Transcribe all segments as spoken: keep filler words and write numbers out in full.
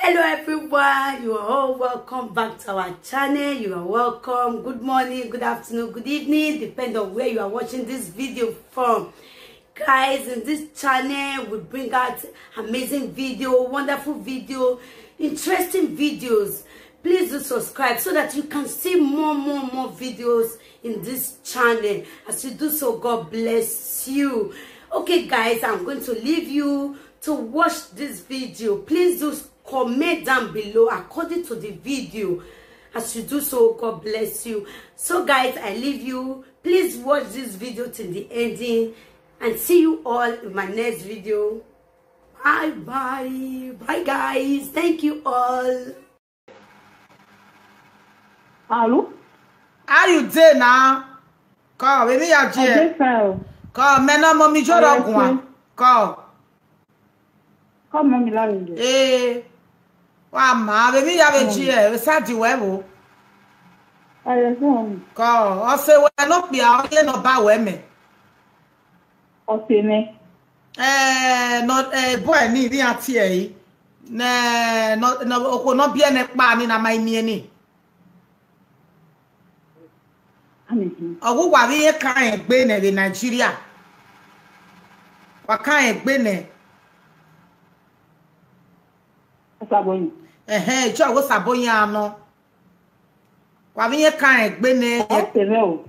Hello everyone, you are all welcome back to our channel. You are welcome. Good morning, good afternoon, good evening, depend on where you are watching this video from. Guys, in this channel, we bring out amazing video, wonderful video, interesting videos. Please do subscribe so that you can see more, more, more videos in this channel. As you do so, God bless you. Okay, guys, I'm going to leave you to watch this video. Please do comment down below according to the video. As you do so, God bless you. So, guys, I leave you. Please watch this video till the ending, and see you all in my next video. Bye bye. Bye, guys. Thank you all. Alo? How you dey now? Call, baby, ya I dey fine o. Call, me no mommy joro guan. Call. Come on, mi la rende. Eh. Wa ma, baby, ya be ji e, sa di we wo. Aye, so. Call, ọ se wẹ ne okpia, ọ ye ne ọ ba wẹ mẹ. Ọ se mẹ. Eh, no, eh, boy ni, ni a tie yi. Ne, no, no, okhuo ne ọ biẹ nẹ kpa ni na ma imiẹn ni. Amazing. Ọ gu wa vbe iye kan egbe nẹ vbe Nigeria. Wa kan egbe nẹ. Asabọyin. Ẹhẹn, ijọ wo Saboyin a nọ. Wa vbe iye kan egbe nẹ. Ọ se mwẹ o.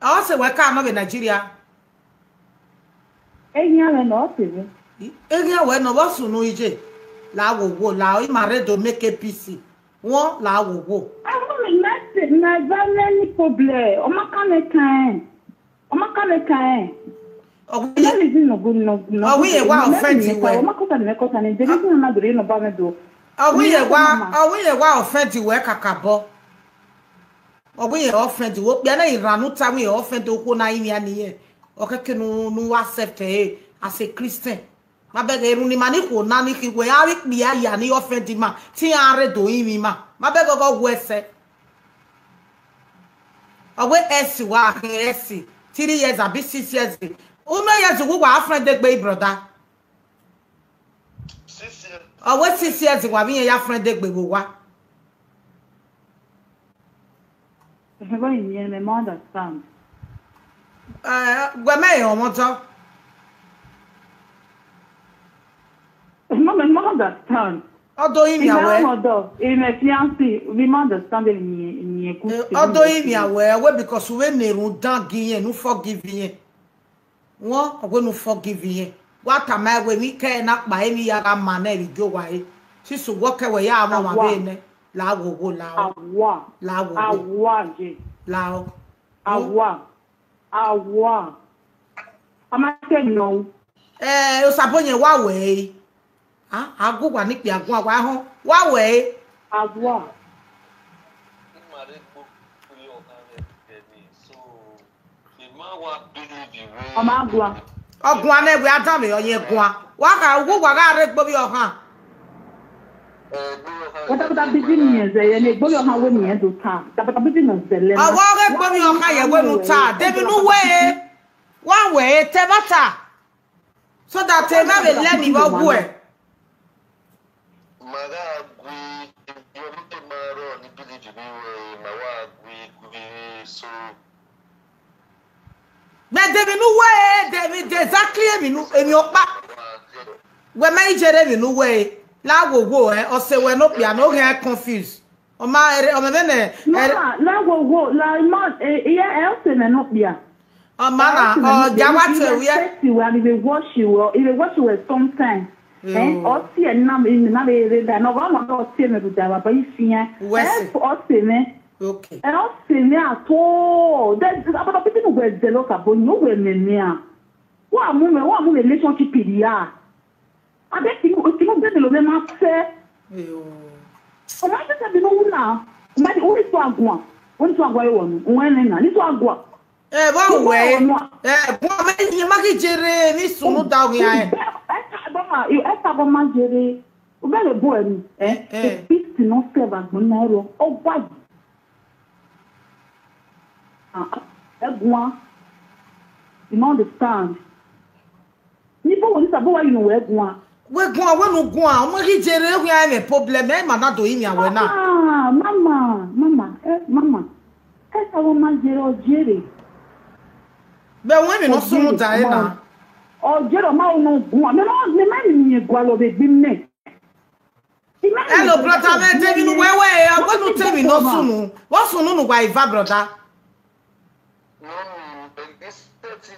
Ọ se wẹ ka nọ vbe Nigeria. Eghian mwẹ nọ, ọ se mwẹ. Eghian wẹ nọ, vbọ sunu iye? La wo wo, la ima re do make peace. Won la wo wo. I don't mess it, my family problem. Ọ ma kan mwẹ kan. Ọ ma kan mwẹ kan. Ọ wi ye, That is no good, no, no ọ wi ye good. Wa Nothing offend you wẹ. Ọ ma kọta ni, kọta ni. There is no na dore no ba me do. Ọ wi ye wa, ọ wi ye wa offend you wẹ kakabọ. Ọ wi ye offend you. Okpia na iran nu ta wi ye offend okhuo na iran ni ye. Ọ keke nu, nu accept e as a Christian. Ma bẹghe erhunmwu ni ma ni khuo na ni khin wẹ a vbe ikpia ya ni offend ima, te iran rre do rinmwian ima. Ma bẹghe ọghe ọ wẹ sẹ. Ọ wẹ ẹsi wa khin ẹsi, three years abi six years. Unu years wu wa friend egbe, brother. Ọ wẹ six years wa vbe iran ya friend egbe vbe owa. Ẹhẹn, vbọ yin mẹ, mẹ ma understand. Eh, wẹ mẹ rẹn ọmọdọ. Mẹ ma understand. Ọ do yin mẹ wẹ. Ọmọdọ, ẹ mẹ fiancé, we ma understand ẹ ni, ẹ ni ẹ good. Eh, ọ do yin mẹ wẹ, wẹ because wẹ ne rhunmwuda gi yẹn, ne u forgive yẹn. Won, ọ wẹ ne u forgive yẹn. Wa tama ẹre wẹ emwi kẹ na kpa emwi ya gha ma nẹ vbe igie owa re. Sisi uwọ kẹ wẹ ya mwẹ ọmwa vbe nẹ. La wo wo, la o. Awa. La wo wo. Awa ye. La o. Awa. Awa. A ma te nọ. Eh, Osabọyin wa wẹ e. A, a gu wa ni kpia guan wa họn. Wa wẹ e. Awa. Ọ ma gua. Ọ guan nẹ wẹ a danmwehọ yẹn guan. Wa kha uwu wa gha rre egbe ovbi ọkhan. Katakata bibi ni yẹn zẹ yẹn, egbe ovbi ọkhan wẹ ni yẹn do ta. Katakata bibi nọ zẹlẹ na. Ọ wa ghe egbe ovbi ọkhan yẹn wẹ ne u ta. De emwi ne u wẹ e. Wa wẹ e, te ẹmwata. So that ẹ na vbe lẹ ni vbe ọghuẹ. Ma gha gui, emwi te ma rrọọ ni believe vbe wẹ, ma wa gui, gui, so. Mẹ de emwi ne u wẹ e, de emwi de exactly emwi ne, emwi ọkpa. Wẹ mẹ i jere emwi ne u wẹ e, la wo wo ẹ, ọ se wẹ ne okpia ne ọ ghi confuse. Ọ ma ẹre, ọ mẹ vbe nẹ, ẹre. Ma, la wo wo, la ma, e, e, ẹ, ọ se mẹ ne okpia. Ọ ma na, ọ ja wa te wiẹ. Respect wẹ, and he will watch you, he will watch you sometimes. Eh, ọ tie na, na vbe re da, na wa ma ọ tie mẹ rhunmwuda wa, but he fian. Wẹ se. Eh, ọ se mẹ. Okay. Eh, ọ se mẹ at all. That, about the people who were jealous about you, were me, me, ah. Wa mu mẹ, wa mu mẹ relationship ya. Abe kinu, kinu bẹbẹ lo mẹ ma fẹ. Eyo. Ọ ma fẹ fẹ bi no wuna. Ọ ma di, uri so aguan. Uri so aguan yo wọnu. Uwẹ nẹ na, ni so aguan. Eh, vbọ uwẹ? Ẹ, bọ mẹ ni ma ghi jere, ni sunu da oghian ẹ. Ẹ ka bọ ma, ẹ ka bọ ma jere. U bẹghe bo ẹre, eh? Eh. A beast no serve agbọn na ẹrọ. Ọ gua yi. Ah, ẹ guan. You no understand. Ni bo wo ni sa bo wa yi no wẹ guan. Wẹ guan, wẹ ne u guan, ọmọ ghi jere, ọ khian mwẹ problem, ẹ ma na do rinmwian wẹ na. Ah, mama, mama, eh, mama. Esa wẹ ma jere, ọ jere. Bẹ wẹ emwi ne ọ sunu da ẹre na. Ọ jere, ọ ma ro ne ọ guan. Mẹ ma, mẹ ma emwi ne irẹn gualọ vbe egbe mẹ. Hello, brother, mẹ de emwi ne uwẹ wẹ, ọ wẹ ne u ta emwi ne ọ sunu. Vbọ sunu ne uwa eva, brother? No, mm, this thirty,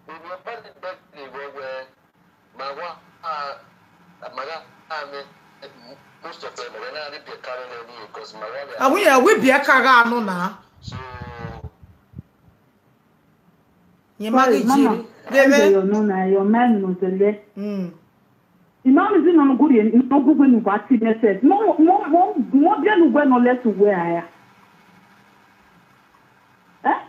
we were very badly, we were, my wa-, uh, my wa-, uh, most of them, when I read the calendar, because my wa-, Are we, are we be a kaga no na? So, Ye ma Sorry, ghi mama, jiri. Ẹ Bebe. Jẹ yọ nọ na, yọ ma nọ tẹlẹ. Mm. Imam is not good in no good when you watch it, yes. Mo, mo, mo, mo, bien ugbe no less ugbe aya. Eh?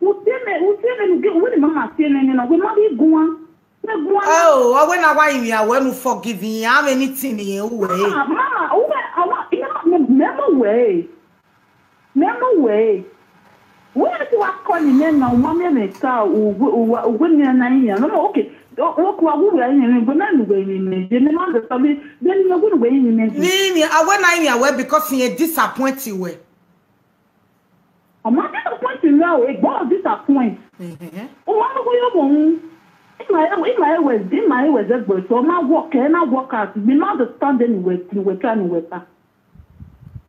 Utiene, utiene, nuge, wẹ ne mama tiene ni na, wẹ ma ghi guan. Wẹ guan. Oh, ọ wẹ na wa rinmwian wẹ ne u forgive iran, avbe anything ne irẹn ru wẹ. Ah, mama, uwe, awa, ina, me, me mo wẹ. Me mo wẹ. Wẹ ti wa kọ ni mẹ na, u ma miẹn mwẹ ta, uwe, uwa, uwe ni na rinmwian. No, no, okay. O, o, ku wa wu wẹ rinmwian, wẹ na nu wẹ rinmwian, je me ma understand, then me wu wẹ rinmwian. Ni, ni, a wẹ na rinmwian wẹ because he disappoint wẹ. Ọ ma disappoint me o, e gbọ disappoint. Mhm. O ma no yo mo. Ima e, ima e wẹ, ima e wẹ ze gbe so, ma work, e na work out. Me ma understand ni wẹ, ni wẹ try ni wẹ ta.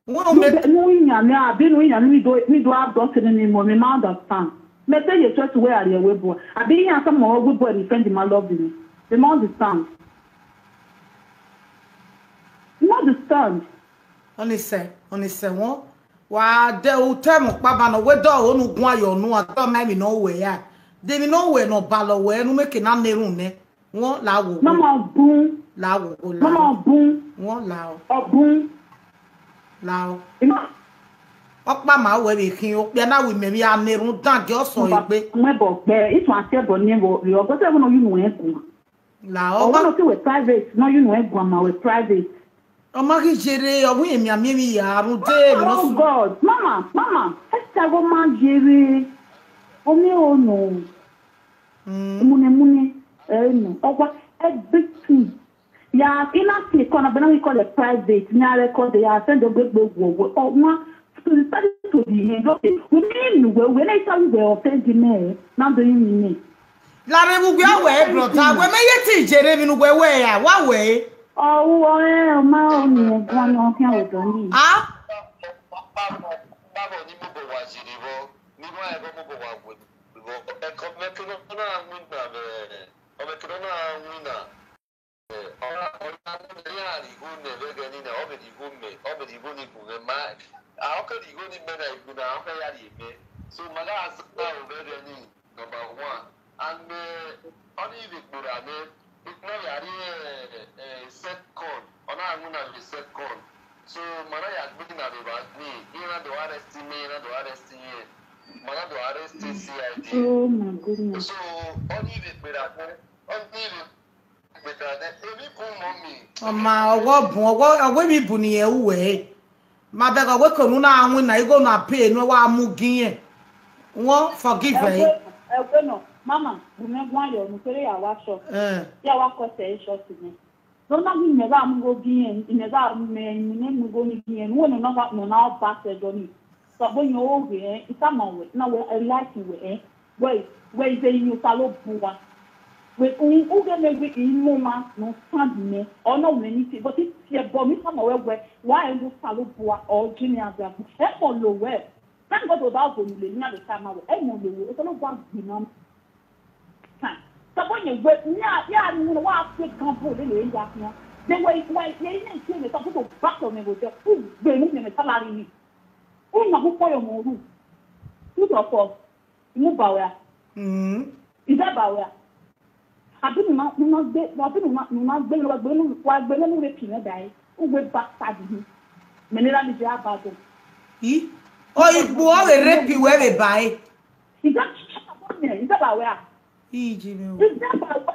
Wẹ o me Nu, nu iyan me abi nu iyan ni do, ni do a do se ni mo, me ma understand. Me te ye church wẹ a rrie wẹ bua. Abi iyan sa mo wẹ bua ni friend ma love me. Me ma understand. Me ma understand. Ọnise, ọnise wọn. Wa de u te mu kpa ba nọ, wẹ dọ ho nu guan yọ nu, a dọ ma emwi ne ọ wẹ ya. De emwi ne ọ wẹ ne ọ balọ wẹ, ne u meke na na erhunmwu nẹ. Wọn la wo. Mama bun. La wo, wo la. Mama bun. Wọn la o. Ọ bun. La o. Ima. Ọkpa ma wẹ vbe khin, okpia na wi mẹ vbe a na erhunmwu dan gie ọsọ egbe. Mo ẹbọ gbe, itu a tie ẹbọ ni ẹbọ, ọgọsẹ ẹbọ ne ọ yu nu ẹn guan. La Ọ ọba. Wẹ ne ọ te wẹ private, ne ọ yu nu ẹn guan ma wẹ private. Ọ ma ghi jere, ọ wẹ miẹn miẹn emwi ya, rhunmwuda emwi ne ọ Oh sunu. God, mama, mama, ẹ ta ẹghẹ ọ ma jere. Ọ miẹn o no. Mm. Emune, emune, ẹ no. Ọ wa everything. Ya, I na tie call na, bẹ na we call it private. Ne a record, ya send ogbe gbe wo wo. Ọ wa, to the study to the end. Okay, we mean we, we na tell we offend the man. Na do you mean? Lare mu wẹ wẹ, brother. Wẹ mẹ ye te jere emwi ne uwẹ wẹ ya, wa wẹ. Ọ ru ọre, ọ ma rọ ni ẹguan ne ọ khian wẹ dọ ni. Ah? Baba ni mo bọ wa jere vbọ, ni wa ẹbọ mo bọ wa wẹ vbọ. Ẹkọ mẹ kene ọ na winna vbe, ọ mẹ kene ọ na winna. Ọ ra, ọ ra, ọ ra righo nẹ vbe ẹghẹ ni na, ọ vbe righo mẹ, ọ vbe righo ni gun mwẹ ma, a, ọ ke righo ni mẹ na, egbe na, ọ ke ya rhie mẹ. So, ma gha sa aro vbe ẹghẹ ni, number one. And, eh, ọ ni vbe gberra nẹ, ne ọ ya rrie, eh, eh, second, ọ na winna vbe second. So, ma na ya gbe na vbe evba ni, iran na do arrest mẹ, iran na do arrest irẹn, ma na do arrest C I D. Oh my goodness. So, ọ ni vbe gberra nẹ, ọ ni vbe Ọ ma ọghe ọ bun, ọghe, ọghe emwi bun ne irẹn ru wẹ. Ma bẹghe ọghe eke ne u na winna, igho na pay ne wa mu gi irẹn. Wọ forgive ẹ. Ẹwẹ, ẹwẹ nọ, mama, bu mwẹ guan yọ, ne u kere ya wa shop. Eh. Ya wa kọ sẹ shop nẹ. Ne ọ na ghi mẹ gha mu igho gi irẹn, mẹ gha mẹ, mẹ mu igho ni gi irẹn, ne uwẹ ne ọ na gha, ne ọ na ba sẹ ẹdọ ni. Sọgbe yẹn o ghe ẹn, I tama wẹ, na wẹ, I like wẹ ẹn. Wẹ, wẹ ize yin Osanobua. Wẹ, u, u ghe mẹ wẹ I mu ọmwa ne ọ sand mẹ, ọ nọ mwẹ ni te, but I tie ẹbọ, I tama wẹ wẹ, wa ẹn wẹ Osanobua, ọ je mẹ agbagbu. Ẹ mọ lo wẹ. Thank God about wẹ ne u lele iran vbe tama wẹ, ẹ mọ lo wẹ, Osanobua gbinna. Sọgbe yẹn wẹ, ne a, ya ni wa fi gan bo lele ya khian. De wẹ, wẹ, ye ine itie ne sọgbe to back on me wo de, u gbe mu mẹ salary ni. U na hu kpọyọ mẹ ru. U dọ fọ. Mu ba wẹ a. Mm. Ida ba wẹ a. Abi nu na, nu na gbe, abi nu na, nu na gbe, wa gbe nu, wa gbe nu re pi mẹ da e. U gbe bastard ni. Mẹ ne ra ni je abado. I? O igbo ọ vbe rape wẹ vbe ba e. Ida, ida ba wẹ a. Iji mi o. Ida ba wẹ a.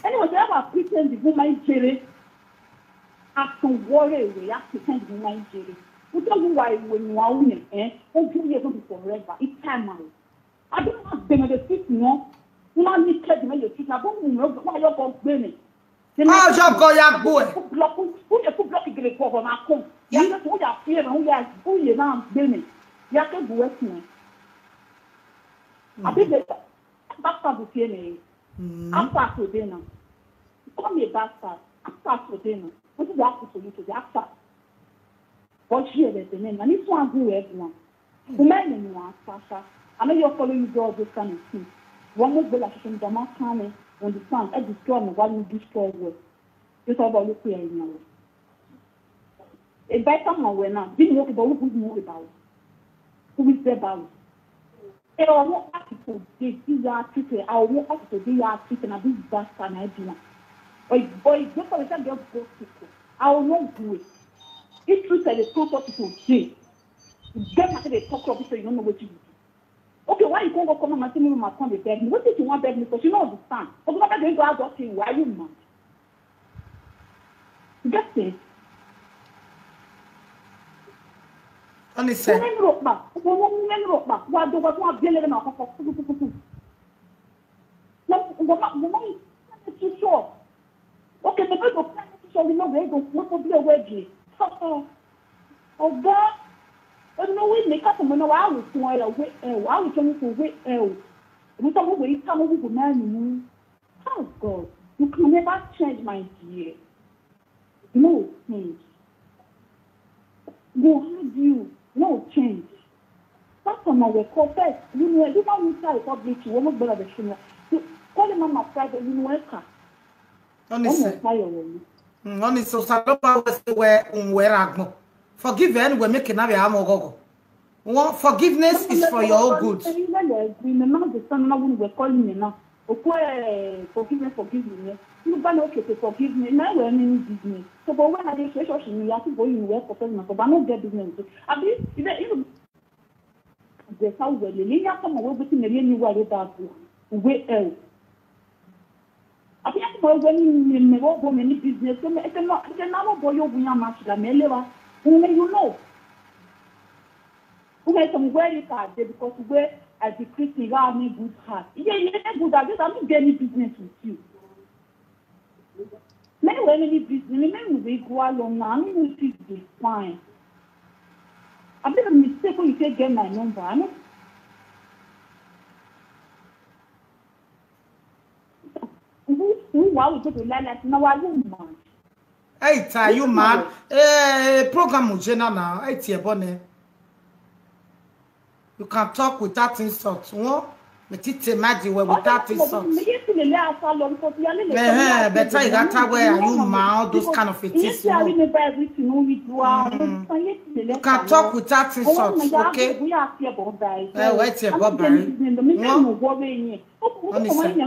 Anyway, they have a pretend the woman jere. After worry, we have pretend the woman jere. Udo gu wa iwe nuan une, eh? Ojú yẹ tó fi forever, it time out. Adé máa gbẹmẹ the street náà. Wọ́n máa ní kẹ́dùn mẹ́yẹ street náà, bó mú mi, wọ́n á yọ ọkọ̀ gbé mi. Ọjọ́ kan ya gbó ẹ̀. Who dey put block gele for ọ̀rọ̀ máa kàn? Yàtọ̀ tó yà fi ẹ̀rọ, ó yà, ó yẹ náà gbé mi. Yàtọ̀ bù ẹ̀ sùn ẹ̀. Àbí the bastard fi ẹ̀ nìyẹn. After today now. Call me a bastard. After today now. Wetin dey happen to you today? After. But here, there's a name. And this one go everyone. Women in one, Sasha. I know you follow you do all those kind of things. One more bella social media, man, come in, understand, I destroy me, why you destroy world? You talk about look here in your way. A better man, we're not. Didn't work about who who work about. Who is there about? Ẹ ọ wọn akitọ de bi ya titẹ, a ọ wọn akitọ de ya titẹ na bi gba sa na ẹdun na. Ọ ọ igbe kọ leta gẹ go titẹ. A ọ wọn gue. If truth tell the truth of people dey. Get my dey talk rubbish so you no know wetin you do. Okay, why you come go come my thing, my come dey beg me? Wetin you wan beg me for? She no understand. Ogun beg me go out thing, why you mad? Get it? Honestly. Women rope back. Women rope back. Wa do wa wa biele na koko. Kuku kuku. Na wo ma wo ma too sure. Okay, me go plan too sure, we no go go we go be away again. Oga, no we make up for no wa we tun ẹ we ẹ wa we tun we ẹ o. Mo tọ mo we ta mo we go na ni. Oh God, you can never change, my dear. No change. Go hide you, no change. Pastor na we confess. You know, you don't need to public, you won't go to the funeral. You call him on my private, you know, Eka. Honestly. Ọmọ ọkpa yọ wẹ. Mm, honestly, Osanobua wẹ se wẹ un wẹ ra agbọn. Forgive anyway, make na vbe amọ ghọghọ. One, forgiveness is for your own good. Ẹ̀yin lẹ́lẹ̀ ẹ̀gbin, mẹ máa dé sánú náà wúni wẹ̀ kọ́ yìí nìyẹn náà. Òkú ẹ̀ forgive me, forgive me. Inú bá ní okay to forgive me, náà wẹ̀ ní business. So, but when I dey ṣe ṣọ́ọ̀ṣì mi, yàtọ̀ bóyá ìwé ẹ̀kọ́ fẹ́ mi, but I no get business. Àbí, ibẹ̀, inú, ìjẹ̀sà wẹ̀ lè ní yàtọ̀ mọ̀ wọ́n gbé tí mi rí ẹni wà ló dáa bò. Ìwé ẹ̀ o. Abi ya kuma wẹ ni me me wo bo me ni business, so me eke no eke na wo bo yo wu ya ma shila me le wa. Who me you know? Who me some where you can dey because where I be Christian, you have me good heart. Yeah, yeah, good heart. Just I'm not getting business with you. Many where many business, many we go along now. I mean, we see the fine. I made a mistake when you say get my number. I know. Who who why we go to lie like now? Are you mad? Hey, are you mad? Eh, program ujena na. Hey, tie bone. You can talk without insult. What? Me ti te mad you without insult. Eh, better you got away. Are you mad? All those kind of things. You know? You can talk without insult, okay? Eh, wait here, Bob. What? Honestly.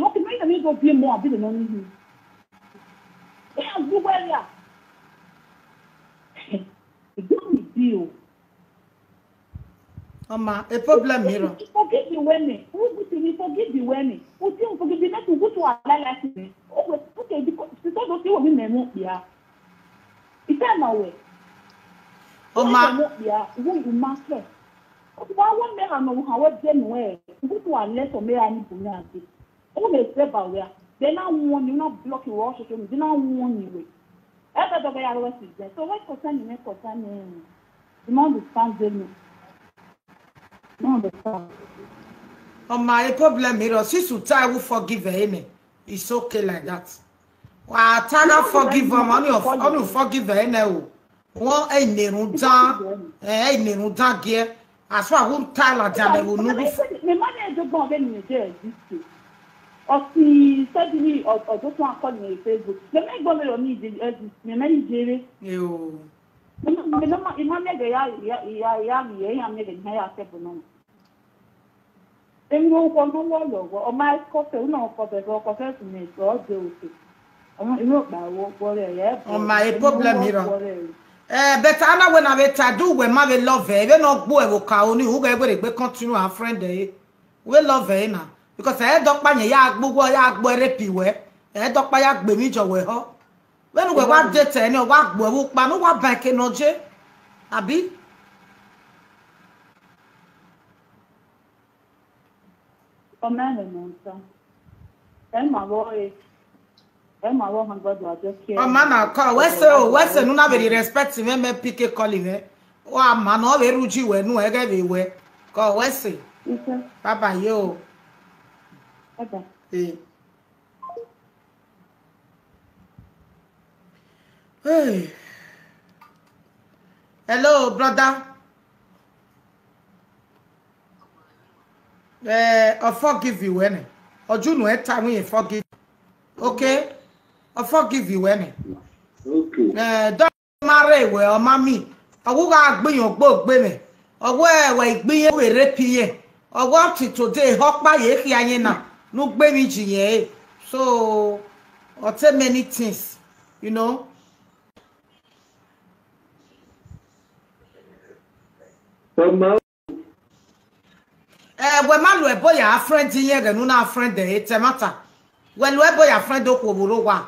Ọma, a problem here. Forgive the women. Who good to me? Forgive the women. Who think forgive the men who go to our life? Okay, because those people we men won't be here. It's time away. Ọma. Who you master? Why one man and how we dey nowhere? Who to our left or me and you. Who dey say ba where? They now warn you, not block you, or social media, they now warn you. Everybody are always is there. So what concern you, concern you? You don't understand them. You don't understand. Oh, my problem here, since you try, we forgive him. It's okay like that. Wa ta na forgive him, only of, only forgive him now. Wọ́n ẹ nẹ̀rùn dán, ẹ nẹ̀rùn dán gẹ. As far as who tell her that they will know. Me ma ne do gbọn be ni je exist. Ọsi sẹ́dí ní ọdún tó akọ ní Facebook. Me me gbọ́ mi lọ ní ìdí exist. Me me ní jere. Yo. Me me ma ima me ge ya ya ya ya ya me ge ya se bono. Emi wo ko no wo lo wo, o ma ko se uno ko be ko ko se me so de o se. Ọmọ inú ọgbà wo wo rẹ yẹ. Ọmọ a problem here. Eh, but ana wẹ na vbe ta do wẹ ma vbe love ẹ, vbe no gbo ẹ vbe ka oni, u ghe wẹ regbe continue our friend ẹ. We love ẹ na. Because ẹ dọkpa yẹn ya gbo wọ, ya gbo ẹ rape wẹ. Ẹ dọkpa ya gbe mi jọ wẹ họ. Vbene uwẹ wa date ẹre, ọ wa gbuẹ vbe ukpa ne uwa ban eke ne ọ je, abi? Ọ ma mwẹ ne ọ ta. Ẹ ma vbe ọre, ẹ ma vbe ọhan gbọdọ adọ kie. Ọ ma na kọ, wẹ se o, wẹ se ne u na vbe respect mwẹ, mẹ pick call mwẹ. Wa ma ne ọ vbe rre uji wẹ nu, ẹghẹ vbe wẹ. Kọ, wẹ se. Ise. Bye bye yo. Bye bye. Eh. Hey. Hello, brother. Eh, I forgive you, ẹnẹ. Ọjọ unu ẹ ta wẹ I forgive. Okay? I forgive you, ẹnẹ. Okay. Eh, don't marry wẹ, ọ ma mi. Ọ wu gha gbe yan ogbe ogbe mwẹ. Ọ wẹ wẹ igbe iyen vbe rape iyen. Ọ wẹ up till today, họkpa ye khian iyen na, ne u gbe emwi ji yẹn re. So, ọ te many things, you know. Ọ ma Eh, wẹ ma lu ẹbo ya friend iyen ẹghẹ ne u na friend ẹre, te ẹmwata. Wẹ lu ẹbo ya friend okhuo vbe uro owa.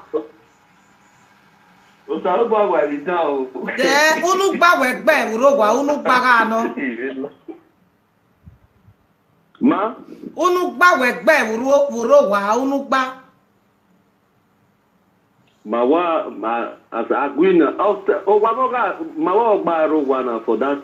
Osanobua wa vbe dan o. Eh, unu gba wẹ gbe vbe uro owa, unu gba gha nọ. Ma? Unu gba wẹ gbe vbe uro, vbe uro owa, unu gba. Ma wa, ma, as a gwina, o wa vbe gha, ma wa gba aro owa na for that.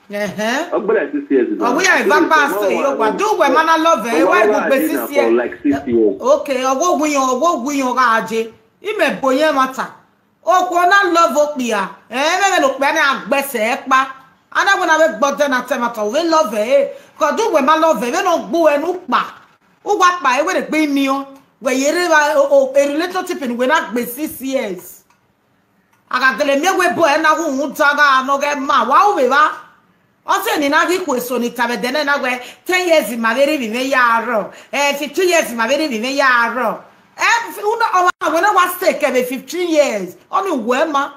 Ẹhẹn. Ọ gbe like six years ago. Ọ wẹ ya eva pass yo wa. Do wẹ ma na love ẹ, wa gu gbe six years. For like six years. Okay, ọ wo wiyan, ọ wo wiyan gha je. Imẹ bo yẹn mata. Okhuo na love okpia. Eh, vbe vbe ne okpia na gbẹsẹ ẹkpa. Ana wẹ na vbe gbọdẹ na te mata, wẹ love ẹ. Kọ do wẹ ma love ẹ, vbe no gbu ẹ nu kpa. U wa kpa ẹ wẹ rhe gbe imiọn. Wẹ ye rre vba, o, o, a relationship ne wẹ na gbe six years. A gha gele miẹn wẹ ebo ẹre na wu rhunmwuda gha nọ ghẹ ma, wa ru vbe evba. Ọ sẹ ne I na ghi khu eso ni ta vbe ẹdẹ nẹ na wẹ ten years ma vbe rre ivbi mwẹ ya rrọọ, eh, fifteen years ma vbe rre ivbi mwẹ ya rrọọ. Eh, fi-, una, ọmwa wẹ ne wa stay kẹ vbe fifteen years, ọnii uwẹ ma.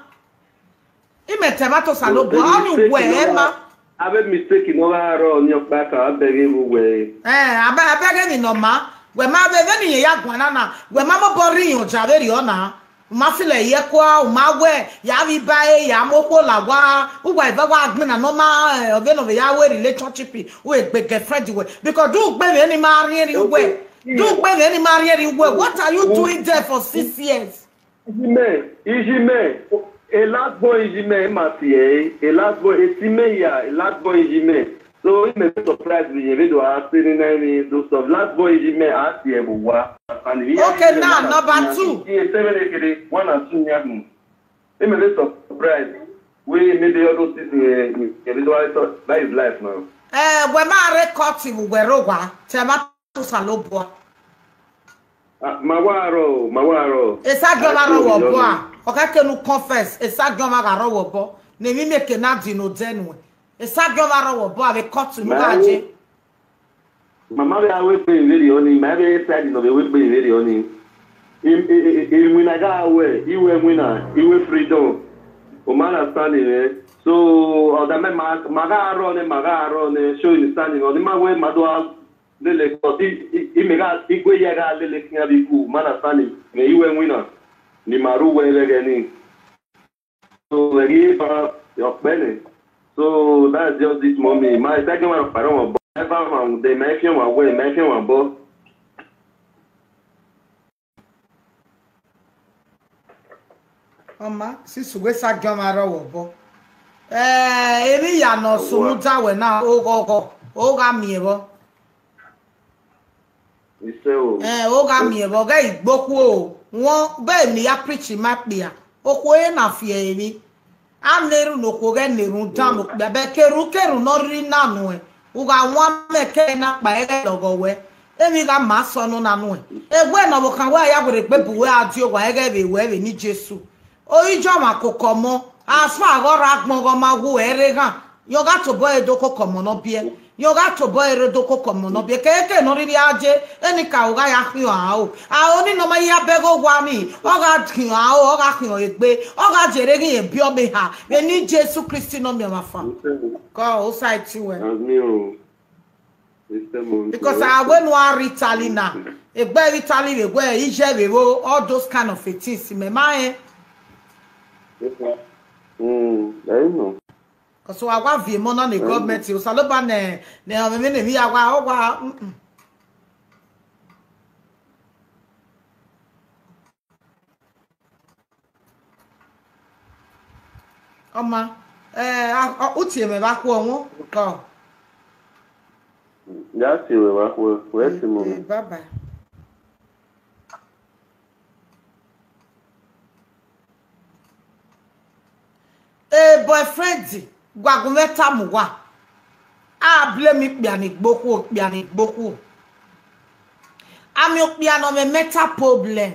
Imẹ ta ẹmwata Osanobua, ọnii uwẹ ma. Avbe mistake ne ọ gha rrọọ ni ọkpa ka a bẹghe vbe uwẹ. Eh, a bẹ, a bẹghe emwi ne ọ ma. Wẹ ma vbe, vbene irẹn ya guan na na, wẹ ma mobọ rri iyan ọja vberriọ na. U ma feel ẹre kua, u ma wẹ, ya vbe iba ẹre, ya mu okhuo la owa, uwa eva wa gbinna ne ọ ma, eh, ọ vbe ne ọ vbe ya ru relationship, u vbe gbe girlfriend wẹ. Because do ugbe vbe ne ima rhiẹnrhiẹn uwẹ. Do ugbe vbe ne ima rhiẹnrhiẹn uwẹ. What are you doing there for six years? Ijimẹ, Ijimẹ, a last born Ijimẹ, ima tie ẹre, a last born, a ti mẹ ya, a last born Ijimẹ. So, imẹ vbe surprise vbe irẹn vbe do a sẹ nene emwi do solve. Last born Ijimẹ, a tie ẹre vbe owa. And if Okay, now, number two. Iye seven ekele, one and two yan mu. Imẹ vbe surprise. We maybe all those things, eh, eh, eh, that is life now. Eh, wẹ ma rre court vbe uwẹ rre owa, te ma Osanobua. Ah, ma wa rrọọ, ma wa rrọọ. Esagiọmwa rrọọ vbe obọ a. Ọ khẹke ne u confess, Esagiọmwa gha rrọọ vbe obọ. Ne emwi mieke na di ne odẹ nuẹn. Esagiọmwa rrọọ vbe obọ a vbe court ne u gha je. Ma ma vbe a wẹ egbe vberriọ ni, ma vbe side ne ọ vbe wẹ egbe vberriọ ni. I, i, i, i, iwinna gha wẹ, I wẹ winna, I wẹ freedom. U ma understand mwẹ. So, ọdamẹ ma, ma gha rrọọ nẹ, ma gha rrọọ nẹ, show understanding. Ọ ni ma wẹ ma do a lele, cause I, I, I mẹ gha, I gue ya gha lele khian vbe ikun, ma understand mwẹ, I wẹ winna, ne ima ru wẹ vbe ẹghẹ ni. So, ẹghi eva, ọ kpẹ nẹ. So, that's just this moment. Ma, Esagiọmwa rhọkpa rrọọ vbe obọ. Eva ma rhunmwuda, ma fian ọmwa wẹ, ma fian ọmwa obọ. Ọ ma, sisi uwẹ Esagiọmwa rrọọ vbe obọ. Eh, emwi ya ne ọ sunu da wẹ na, oghọghọ, ọ gha miẹn vbọ. Isẹ o. Eh, ọ gha miẹn vbọ, ghẹ igbokhuo o. Wọn, bẹghe ne I ya preach ma kpia. Okhuo ẹre na fi ẹre emwi. A na erhunmwu ne okhuo ghẹ na erhunmwu dan okpia, bẹghe ke erhunmwu ke erhunmwu ne ọ rre na nuẹn. U gha wan mẹ ke na kpa ẹghẹ lọghọ wẹ. Emwi gha ma sẹ nọ na nuẹn. Ewẹ ne ọvbokhan wẹ a ya werriegbe bu wẹ a die owa ẹghẹ vbe wẹ vbe eni Jesu. Oi, Jọn ọmwa koko ọmọ, as far ghe ọ rre agbọn ghe ọ ma wu ẹre ghan, rẹn ọ gha tobọ ẹre do koko ọmọ ne ọ biẹ, rẹn ọ gha tobọ ẹre do koko ọmọ ne ọ biẹ, keke ne ọ rhirhi a je, enikaro gha ya khian aro. Aro ni ne ọ ma ya bẹghe owa ni, ọ gha khian aro, ọ gha khian egbe, ọ gha jere ghi rẹn biẹ ọmọ eha, vbe eni Jesu Kristi ne ọ miẹn ọmwafa. Kọ, osa ẹtin wẹ. Because a wẹ ne u a rre Italy na, egbe vbe Italy vbe wẹ iye vbe vbo, all those kind of a things, mẹ ma rẹn. Mm, I know. Because wa wa viẹ emọ na ne government, Osanobua nẹ, nẹ ọmọ mwẹ ne emwi ya wa, ọ wa, mm-mm. Ọ ma, eh, a, ọ, u tie mwẹ vbe akhuẹ ọmwa, kọ. Ya tie mwẹ vbe akhuẹ, wẹ tie mwẹ. Eh, bye bye. Eh, boyfriend, wa gu mwẹ tama uwa. A blame ikpia ni gbe okhuo, ikpia ni gbe okhuo. A miẹn okpia ne ọ mwẹ mental problem.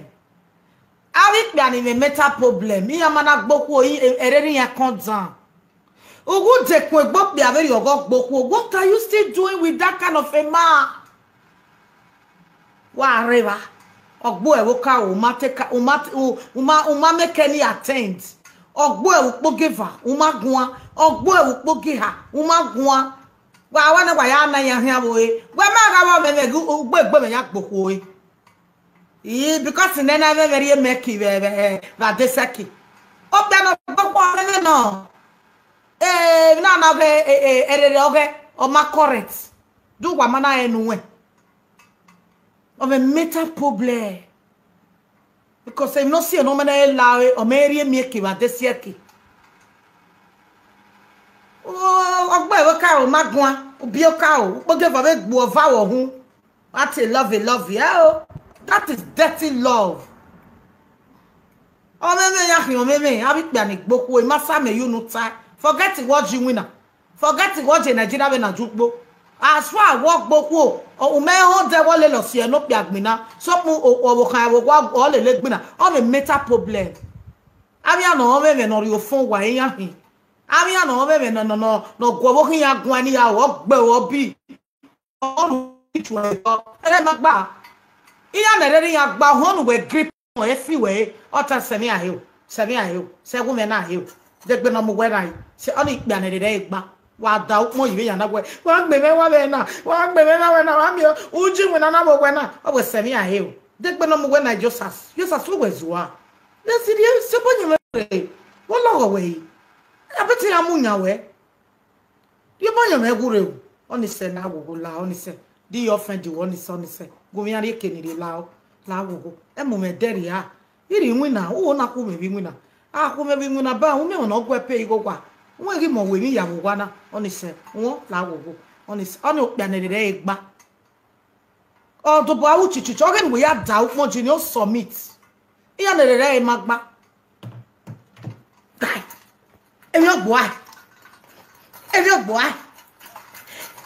Avbe ikpia ni mwẹ mental problem, iran ma na gbe okhuo, i, e, ẹrerre iran kọn dan. Uwu dekun egbe okpia vberriọ ọghe ọ gbe okhuo. What are you still doing with that kind of a man? Wa rre evba, ọ gbe ẹvbo ka, u ma te ka, u ma, u, u ma, u ma make any attend. Ọ gbe ẹvbo ukpogieva, u ma guan. Ọ gbe ẹvbo ukpogieha, u ma guan. Wa wa na wa ya na iran khian vbe ore. Wẹ ma gha vbe ọmwẹmwẹ ghe ugbo egbe mwẹ ya gbe okhuo ore. I, because nene ẹmwẹ mwẹ rhie mẹ ki vbe, vbe, vbe adesẹki. Okpia ne ọ gbe okhuo ọmwẹmwẹ nọ. Eh, na na ọghe, eh, eh, ẹrerre ọghe, ọ ma correct. Do wa ma na rẹn ne uwẹ. Ọ mwẹ mental problem. Because emwi ne ọ si ne ọ ma na la ọre, ọ ma rhie miẹn ke vbe adesẹki. Ọ gbe ẹvbo ka o, ma guan, ubiẹ ka o, ukpogieva vbe gbuẹ ọva vbe ọhun. What a love, a love, yeah, oh. That is dirty love. Ọmwẹmwẹ ya khian ọmwẹmwẹ, avbe ikpia ni gbe okhuo, I ma sa mẹ ye unu tae. Forget what you win na. Forget what you Nigeria vbe na ju kpo. As far as wọ gbe okhuo, ọ, u mẹ họn dẹ wọ lele ọsiẹ ne okpia gbinna. Sokpan o, ọvbokhan ẹvbo wa ọ lele gbinna. Ọ vbe mental problem. Avbe iran ne ọ mwẹ ẹmwẹ ne ọ rhie ofẹn uwa iran hin. Avbe iran ne ọ mwẹ ẹmwẹ ne, ne, ne, ne ọ gu ọvbokhan iran guan ne iran ọ gbe ọ bi. Ọ ru itu ẹre, ẹre ma gba. Iran ne ẹrerre iran gba, uhunmwu wẹ grip, e fi wẹ, ọ ta sẹ emwi a he o, sẹ emwi a he o, sẹ ẹwu mwẹ na he o. Degbe ne ọ mu wẹ na, sẹ ọnii ikpia ne ẹrerre ẹre gba. Wa da ukpọn yi vbe iran na wẹ, wa gbe mwẹ wa vbe na, wa gbe mwẹ na wẹ na, wa miẹn uji iwinna na vbe owẹ na, ọ wẹ sẹ emwi a he o. Degbe ne ọ mu wẹ na, Josas, Josas, u wẹ zua. Desi rhie, sẹ obọ yẹn mwẹ rre, wẹ lọghọ wẹ yi. Abẹtẹ iran mu yan wẹ. Rhie obọ yẹn mwẹ ghu rre o. Ọnii sẹ, la ghogho la, ọnii sẹ. Di yọ fẹn di wẹ, ọnii sẹ, ọnii sẹ. Gu mwẹ iran rhie eke ni rre la, la ghogho. Ẹ mu mwẹ dẹ rria. I rhie iwinna, u ho na khu mwẹ vbe iwinna. A khu mwẹ vbe iwinna ba, u miẹn ọmọ ne ọ gu ẹpe igho owa. Wẹ ghi mẹ ọ wẹ emwi ya vbe owa na, ọnii sẹ. Wọ la ghogho. Ọnii sẹ, ọnii okpia ne ẹrerre ẹre gba. Ọ dobọ aro chichichi, ọ ghe ne uwẹ ya da ukpọn ji ne ọ submit. Iran ne ẹrerre ẹre ma gba. Guy, emwi ọgboa. Emwi ọgboa.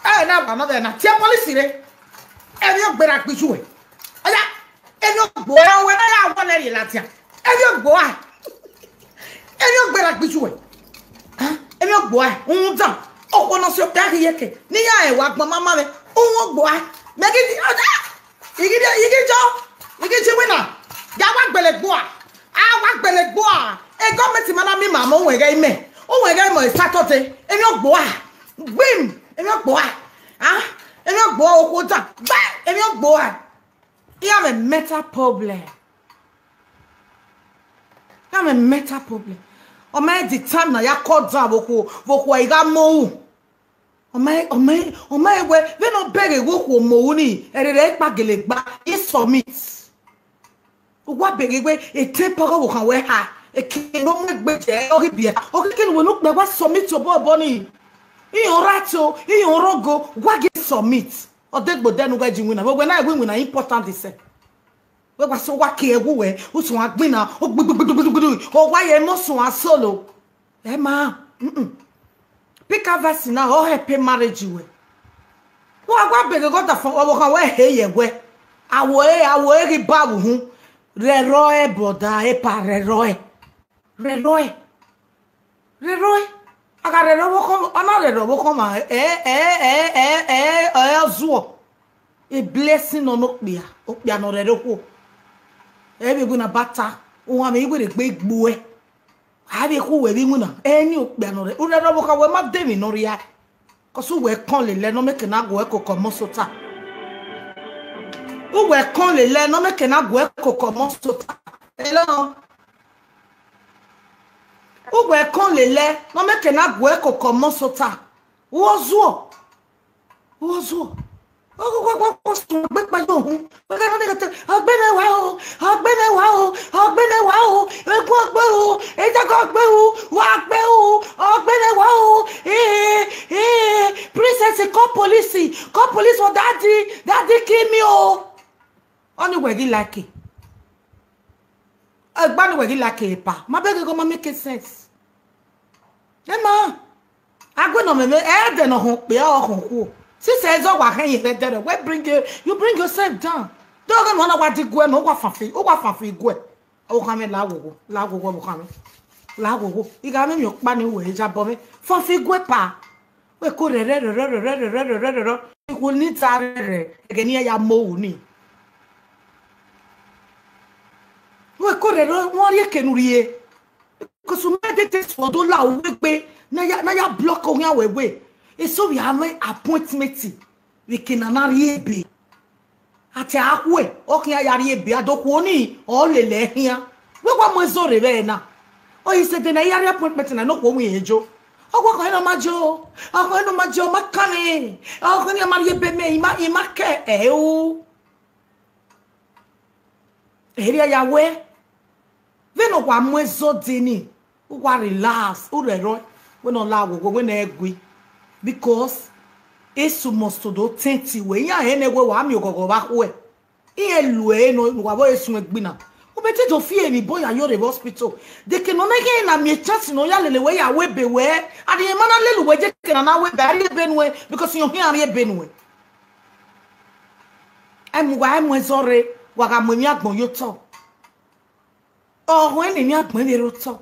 Ẹ na wa nọ vbe na tie police rre. Emwi ọgbe ra gbe iju ẹ. Ọya, emwi ọgboa, wẹ na ya wọlẹ rhie ladian. Emwi ọgboa. Emwi ọgbe ra gbe iju ẹ. Emwi ọgboa, rhunmwuda okhuo ne ọ si okpia ghi ye eke, ne iran rẹn wa gbọn mama mwẹ, uhunmwu ọgboa. Mẹ ghi di, ọya, I ghi di, I ghi jọ, I ghi ji iwinna, ya wa gbele gboa, a wa gbele gboa. E gọọmenti ma na miẹn ima mẹ, uwẹ ghẹ imẹ, uwẹ ghẹ imẹ Saturday, emwi ọgboa, gbim, emwi ọgboa, ah, emwi ọgboa, okhuo dan, gbe, emwi ọgboa. Iran mwẹ mental problem. Iran mwẹ mental problem. Ọ ma the time na ya call down vbe okhuo, vbe okhuo I gha mu ru. Ọ ma, ọ ma, ọ ma wẹ, vbene ọ bẹghe vbe okhuo mu ru ni, ẹrerre ẹre kpagele gba, I submit. Uwa bẹghe wẹ, e temper ọghe ọvbokhan wẹ ha, eke ne ọ mu egbe jẹ, ọ ghi biẹ, ọ ghi kene uwẹ ne ukpẹ wa submit obọ obọ ni. Iran right o, iran wrong o, wa ghi submit. Ọ degbe odẹ ne u ghẹ ji iwinna, vbe wẹ na wẹ iwinna important sẹ. Wẹ wa sẹ, wa ke ẹwu wẹ, u suẹn agbinna, u gbigbigbigbigbigbigbi, ọ wa ye emọ suẹn asolo. Ẹ ma, mm-mm. Pick up verse na, ọ help marriage wẹ. Wa, wa bẹghe ghe ọdafẹn, ọvbokhan wẹ he ye wẹ. Awo e, awo e ghi ba vbe uhun. Rhẹrọ ẹ, brother, epa, rhẹrọ ẹ. Rhẹrọ ẹ. Rhẹrọ ẹ. A gha rhẹrẹ ọvbokhan, ọ na rhẹrẹ ọvbokhan ma, ẹ, ẹ, ẹ, ẹ, ẹ, ẹ, ọ zuọ. A blessing nọ ne okpia, okpia ne ọ rhẹrẹ okhuo. Ẹ vbe iwinna ba ta, uwa mwẹ iwere egbe igbuẹ. A vbe khu wẹ vbe iwinna, ẹ ni okpia ne ọ rhẹrẹ, u rhẹrẹ ọvbokhan wẹ ma de emwi ne ọ rhia. Cause uwẹ kọn lele ne ọ meke ne a gu ẹ koko ọmọ sota. Uwẹ kọn lele ne ọ meke ne a gu ẹ koko ọmọ sota. Hello? Uwẹ kọn lele ne ọ meke ne a gu ẹ koko ọmọ sota. Uwọ zuọ. Uwọ zuọ. Ọgbẹnẹ wa o, ọgbẹnẹ wa o, ọgbẹnẹ wa o, ọgbẹnẹ wa o, egun ọgbẹ o, ejaga ọgbẹ o, wa gbe o, Ọni wẹ ghi like. Egba ni wẹ ghi like epa. Ma bẹghe ghe ọ ma make sense. Ẹ ma, agbọn nọ mẹ, ẹdẹ ne ọ họn okpia, ọ họn okhuo. Since ẹzọ wa khẹ yẹn vbe ẹdẹrẹ, we bring you, you bring yourself down. De ọghe ne ọ na wa di guẹ nọ, uwa fanfan, uwa fanfan guẹ. Okhanmwẹ, la ghogho, la ghogho, okhanmwẹ. La ghogho. I gha mwẹ emwi ọkpa ni wẹ ya bọ mwẹ. Fanfan guẹ pa. Wẹ ko rẹrẹ, rẹrẹ, rẹrẹ, rẹrẹ, rẹrẹ, rẹrẹ. Ikhuo ni ta rẹrẹ, ẹghẹ ne iran ya mu ohu ni. Wẹ ko rẹrẹ, wọn rhie eke ne u rhie. Because u ma dede suẹn do la uwu egbe, na ya, na ya block ohian wẹ wẹ. Eso vbe a mwẹ appointment vbe eke ne a na rhie ebe. A te a khuẹ, ọ khian ya rhie ebe, a do khuo ni, ọ lele khian. Wẹ wa mu ẹzọ rre vbe ẹre na. Ọ i sẹ ẹdẹ ne a ya rhie appointment na, ne okhuo winna ejo. Ọ wa khẹ ne ọ ma jo, ọ khẹ ne ọ ma jo, ọ ma kan mwẹ. Ọ khẹ ne ọ ma rhie ebe mẹ, I ma, I ma kẹ ẹ o. Erriọ ya wẹ, vbene uwa mu ẹzọ dee ni, uwa relax, u rhẹrhọ, wẹ ne ọ la ghogho, wẹ ne ẹ gui. Because Esu must do tẹnti wẹ, iran hẹ ne wẹ wa miẹn oghọghọ vbe akhuẹ. Iran lu ẹre nọ, ne uwa vbe suẹn egbe na. U bẹghe te do fi emwi bọ ya yo rre vbe hospital. Deke ne ọ na ghe na miẹn chance ne ọ ya lele wẹ ya wẹ ebe wẹ, a rhie emwa na lele uwẹ je ke na na wẹ ebe, a rhie ebe nuẹn, because iran khian rhie ebe nuẹn. Ẹ mu uwa, ẹ mu ẹzọ rre, wa gha mu emwi agbọn ye otọ. Ọ họn ne emwi agbọn vbe rre otọ.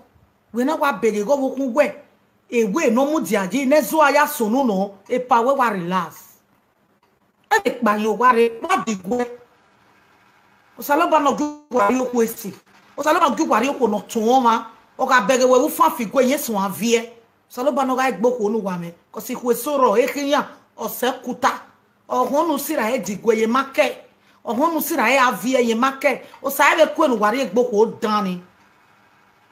Wẹ na wa beghe ghe ọvbokhan uwẹ, ewe ne ọ mudia yi, ne ẹzọ a ya sunu nọ, epa wẹ wa relax. Ẹ vbe kpa yan owa rre, wa diguẹ. Osanobua ne ọ gie uwa rrie okhuo esi. Osanobua ne ọ gie uwa rrie okhuo ne ọ tuẹn ọmwa. Ọ gha bẹghe wẹ vbe ufanfan iguẹ, iyẹn suẹn a viẹ. Osanobua ne ọ gha gbe okhuo ne uwa mwẹ, cause ikhuo eso rrọọ, ekhian, ọ sẹ kuta. Ọ họn ne u sirra ẹre diguẹ ye ma kẹ. Ọ họn ne u sirra ẹre a viẹ ye ma kẹ. Osa vbe kue ne uwa rrie egbe okhuo dan ni.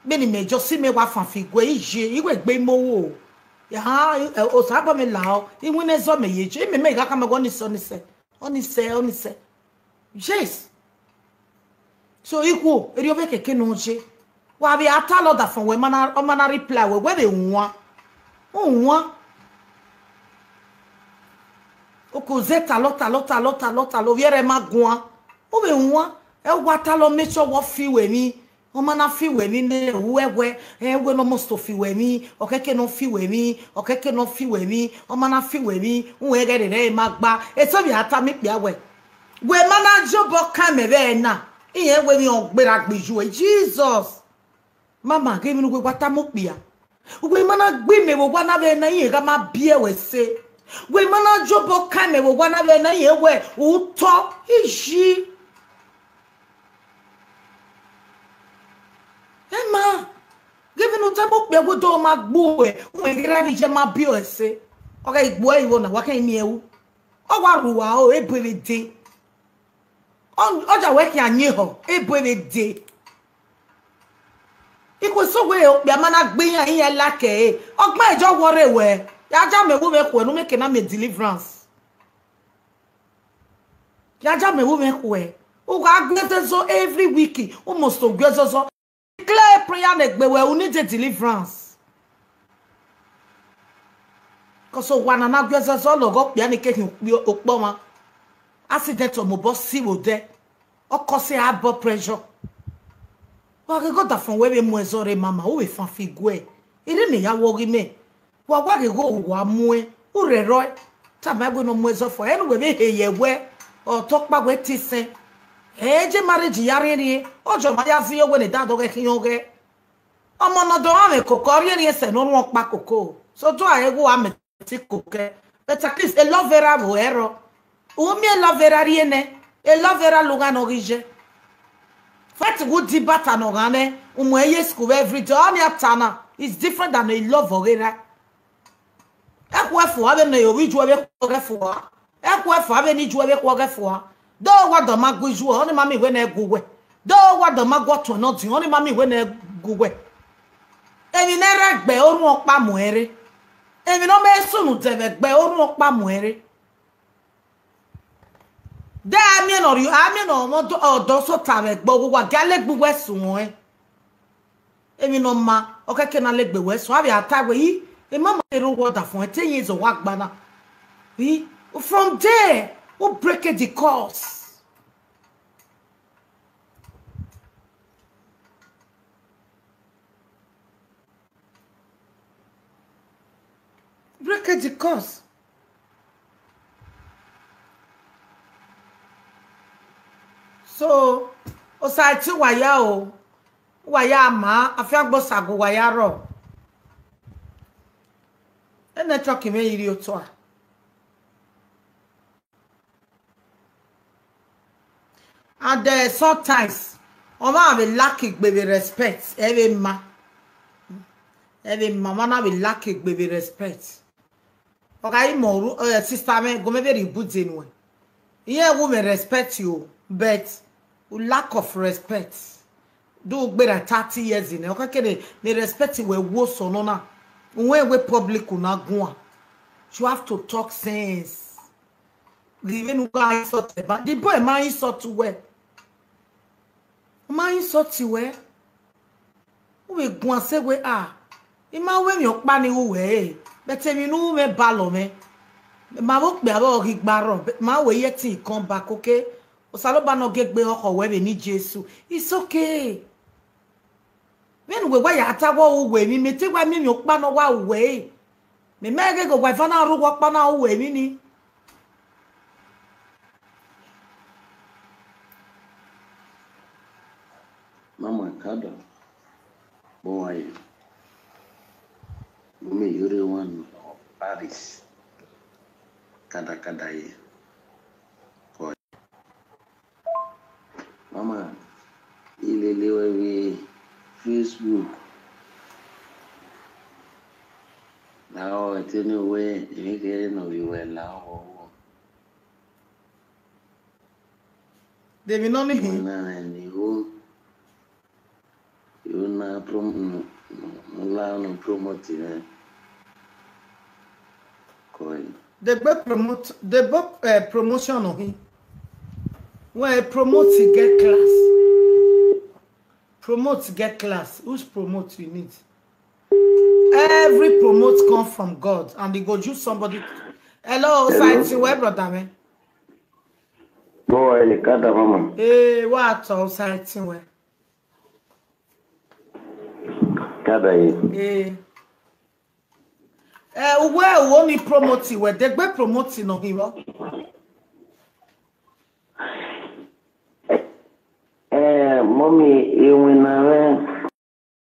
Vbene imẹ just si mẹ wa fanfan iguẹ, I ye, I wẹ egbe imo wo. Osanobua mẹ lahọ, iwinna ẹzọ mẹ ye je, imẹ mẹ gha khama wẹ ọnii sẹ, ọnii sẹ, ọnii sẹ, ọnii sẹ. Yes. So, ikhuo, erriọ vbe keke ne ọ ye. Wa vbe a talọ ọdafọn wẹ, ọ ma na, ọ ma na reply wẹ, wẹ vbe wan. U wan. Oko zẹ talọ, talọ, talọ, talọ, talọ, ovbi ẹre ma guan. U vbe wan. Ẹ wa talọ, make sure wẹ ọ fi wẹ emwi. Ọ ma na fi wẹ emwi ne uwẹ wẹ, ẹ wẹ ne ọ must fi wẹ emwi, ọ kẹkẹ ne ọ fi wẹ emwi, ọ kẹkẹ ne ọ fi wẹ emwi, ọ ma na fi wẹ emwi, uwẹ ghẹ rere ẹre ma gba. Eso vbe a tama ikpia wẹ, wẹ ma na ye obọ kan mẹ vbe ẹre na, irẹn wẹ emwi ọ gberra gbe iyuẹ. Jesus. Mama, ghe emwi ne uwẹ wa tama okpia. Wẹ ma na gbe imẹ vbe owa na vbe ẹre na, irẹn gha ma biẹ wẹ ẹse. Wẹ ma na ye obọ kan mẹ vbe owa na vbe ẹre na, irẹn wẹ utọ iyi. Ẹ ma, ghe vbene u tama okpia wẹ do ma gbe uwẹ, uwẹ ghi ra vbe iye ma biẹ ọre ẹse. Ọ gha gbe uẹ igho na, wa khian miẹn ru. Ọ wa rhua o, ebo vbe de. Ọ, ọ ya wẹ khian yin ehọ, ebo vbe de. Ikhuo eso wẹ okpia ma na gbe iran, iran la kẹ ẹre. Ọgbẹn ẹjọ wọ rre wẹ, ya ja mẹ vbe uwẹ khuẹ ne u mẹ ke na miẹn deliverance. Ya ja mẹ vbe uwẹ khuẹ. U gha gu ẹzọzọ every week, u must gu ẹzọzọ. Declare prayer ne egbe wẹ, u need a deliverance. Cause owa na na gu ẹzọzọ lọghọ okpia ni ke hin okpi-, okpọ ọmwa. Accident ọ mobọ si vbe odẹ. Ọ kọ sẹ a bọ pressure. Wa ghe ghe ọdafọn wẹ vbe mu ẹzọ rre mama, u vbe fanfan iguẹ. Erha ne ya wọ ghi mẹ. Wa wa ghe ghe ohu wa muẹn, u rhẹrhọe. Tama wẹ ne ọ mu ẹzọ fua, ẹre ne uwẹ vbe he ye ẹwẹ, ọ tọ ọkpa wẹ te isẹn. Ẹ je marriage ya rhiẹnrhiẹn, ọ jọ ma ya zẹ iyọwẹ ne da dọghẹ khian ọghẹ. Ọmọ ne ọ dọ ọmwẹ koko, ọ rhiẹnrhiẹn sẹ ne orhuọn ọkpa koko. So do a ghẹ wa mẹ ti kokẹ. But at least, elọv erha vbe ẹrọ. U miẹn elọv erha rhie nẹ, elọv erha lugha ne ọ ghi ye. Fight gu di bata ne ọ gha nẹ, u mu ẹre ye school every day. Ọnii a ta na is different than elọv ọghe erha. Ẹ khuẹ fua vbene ovbi ijuẹ vbe khuẹ ọghẹ fua. Ẹ khuẹ fua vbene ijuẹ vbe khuẹ ọghẹ fua. Do wa dọ ma gu ijuẹ, ọnii ma miẹn wẹ ne ẹ gu wẹ. Do wa dọ ma gu ọtuẹn ne ọ diọn, ọnii ma miẹn wẹ ne ẹ gu wẹ. Emwi ne ẹ rre gbe orhuọn ọkpa mu ẹre. Emwi ne ọ ma sunu dẹ vbe gbe orhuọn ọkpa mu ẹre. De a miẹn ne ọ rri, a miẹn ne ọmọ ọdọ, ọdọ sota vbe gbe owa, wa gia legbe uwẹ suẹn. Emwi ne ọ ma, ọ kẹkẹ na legbe wẹ suẹn, avbe a ta wẹ, I, emama kherhe owa ọdafọn, te iyẹn zẹ wa gba na. I, from there, u break the curse. Break the curse. So, Osaiti, wa ya o, wa ya ma, afiangbe Osagu wa ya rrọọ. Ene chọki mwẹ i rri otọ a. And uh, sometimes, ọmwa vbe lack egbe vbe respect, ẹ vbe ma. Ẹ vbe ma, ọmwa na vbe lack egbe vbe respect. Ọ gha i mọ ru, eh, sister mwẹ, gu mẹ vbe rhie ibude nuẹn. Iran wu mwẹ respect o, but lack of respect. Do gbera thirty years in, ọ khẹke ne, ne respect wẹ wo sọ nọ na. Uwẹ wẹ public una guan. You have to talk sense. Ghi vbene u gha insult eba, the boy ma insult wẹ. Ọ ma insult wẹ. U vbe guan sẹ wẹ, ah, I ma ru emwi ọkpa ni ru wẹ ẹre, but emwi ne u ru mwẹ balọ mwẹ. Ma vbe okpia vbe ọ ghi gba rrọọ, ma wẹ ye ẹtin come back, okay? Osanobua ne ọ gie egbe khọkhọ wẹ vbe eni Jesu. It's okay. Vbene uwẹ wa ya ta wẹ ọ ru wẹ emwi, mẹ te wa miẹn emwi ọkpa ne ọ wa ru wẹ ẹre. Mẹ ma gheghe wa eva na rre uwu ọkpa na ru wẹ emwi ni. Mama kada, bọ wa ye. Mummy, you the one, Paris. Kada kada ye. Mama, I lele wẹ vbe Facebook. Lahọ ẹtẹn ne wẹ emwi kherhe ne ọ vbe wẹ lahọ. De emwi nọ ni hin? Wẹ na rẹn ne igho. Yo na prom-, mm, mm, la no promote nẹ. Koi. They both promote, they both uh, promotion on him. When a promote, he get class. Promote get class. Who's promote you need? Every promote come from God, and he go use somebody. Hello, Hello. Sighting where, brother man? Boy, kada mama. Eh, what? Sighting where? Kada ye. Eh. Eh, uwe uwo ni promote wẹ, de gbe promote nọ hin vbọ? Eh, mummy, iwinna mwẹ,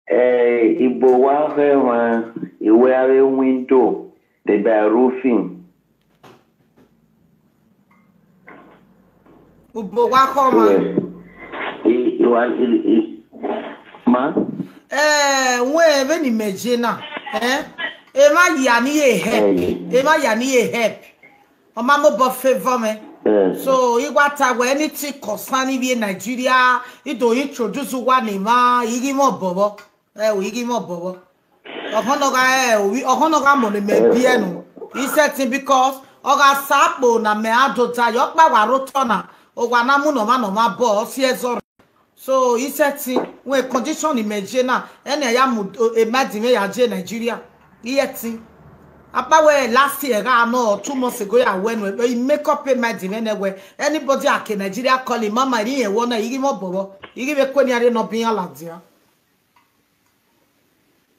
eh, ibo wa khẹ mwa, iwẹ avbe window, de by roofing. Ubo wa khọ ma. Yes. I, I wa, I, I, ma? Eh, wẹ vbene imẹ ye na, eh? Emwa ya ni ye help. Eh. Emwa ya ni ye help. Ọ ma mobọ favor mwẹ. Eh. So, I wa ta wẹ anything concern ivbi Nigeria, I do introduce uwa ne emwa, I ghi mwẹ obọ vbọ. Ẹ o, I ghi mwẹ obọ vbọ. Ọkhọn ne ọ gha, ẹ, ovbi, ọkhọn ne ọ gha mọ ne mẹ biẹ nọ. I sẹtin because ọ gha sa kpo na mẹ a do ta yọ ọkpa wa rre otọ na, owa na mu ne ọmwa ne ọmwa bọ, ọ si ẹzọ rre. So, I sẹtin, wẹ condition ni mẹ ye na, ẹne a ya mu, o, emadi mwẹ ya ye Nigeria. I ẹtin. Akpa wẹ last year gha nọ, two months ago ya wẹ nu, I make up emadi mwẹ nẹ wẹ, anybody a ke Nigeria call him, mama, I rẹn wọ na, I ghi mwẹ obọ vbọ, I ghi vbe kue ne a rre nọ bian ladian.